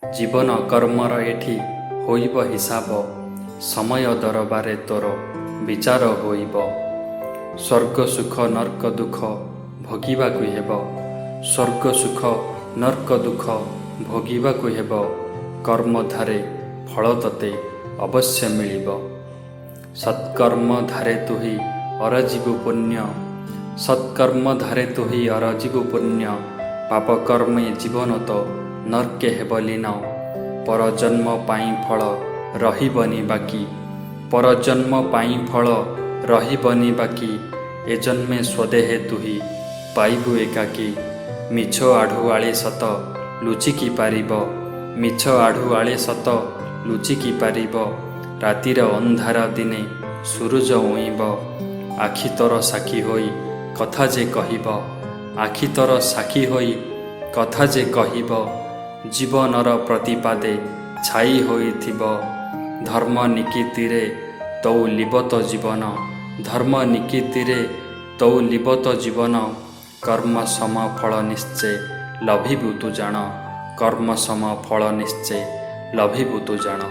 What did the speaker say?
ଜୀବନ କର୍ମର ଏଠି ହୋଇବ ହିସାବ, ସମୟ ଦରବାରେ ତୋର ବିଚାର ହୋଇବ। ସ୍ୱର୍ଗ ସୁଖ ନର୍କ ଦୁଃଖ ଭୋଗିବାକୁ ହେବ, ସ୍ୱର୍ଗ ସୁଖ ନର୍କ ଦୁଃଖ ଭୋଗିବାକୁ ହେବ, କର୍ମଧାରେ ଫଳ ତୋତେ ଅବଶ୍ୟ ମିଳିବ। ସତ୍କର୍ମ ଧାରେ ତୁହି ଅରଜିବୁ ପୁଣ୍ୟ, ସତ୍କର୍ମ ଧାରେ ତୁହି ଅରଜିବୁ ପୁଣ୍ୟ, ପାପକର୍ମେ ଜୀବନ ତୋ ନର୍କେ ହେବ ଲୀନ। ପରଜନ୍ମ ପାଇଁ ଫଳ ରହିବନି ବାକି, ପରଜନ୍ମ ପାଇଁ ଫଳ ରହିବନି ବାକି, ଏ ଜନ୍ମେ ସ୍ୱଦେହେ ତୁହି ପାଇବୁ ଏକାକୀ। ମିଛ ଆଢ଼ୁଆଳେ ସତ ଲୁଚିକି ପାରିବ, ମିଛ ଆଢ଼ୁଆଳେ ସତ ଲୁଚିକି ପାରିବ, ରାତିର ଅନ୍ଧାର ଦିନେ ସୂରୁଜ ଉଇଁବ। ଆଖି ତୋର ସାକ୍ଷୀ ହୋଇ କଥା ଯେ କହିବ, ଆଖି ତୋର ସାକ୍ଷୀ ହୋଇ କଥା ଯେ କହିବ, ଜୀବନର ପ୍ରତିପାଦେ ଛାଇ ହୋଇଥିବ। ଧର୍ମ ନିକିତିରେ ତଉଲିବ ତୋ ଜୀବନ, ଧର୍ମ ନିକିତିରେ ତଉଲିବ ତୋ ଜୀବନ, କର୍ମ ସମ ଫଳ ନିଶ୍ଚେ ଲଭିବୁ ତୁ ଜାଣ, କର୍ମ ସମ ଫଳ ନିଶ୍ଚେ ଲଭିବୁ ତୁ ଜାଣ।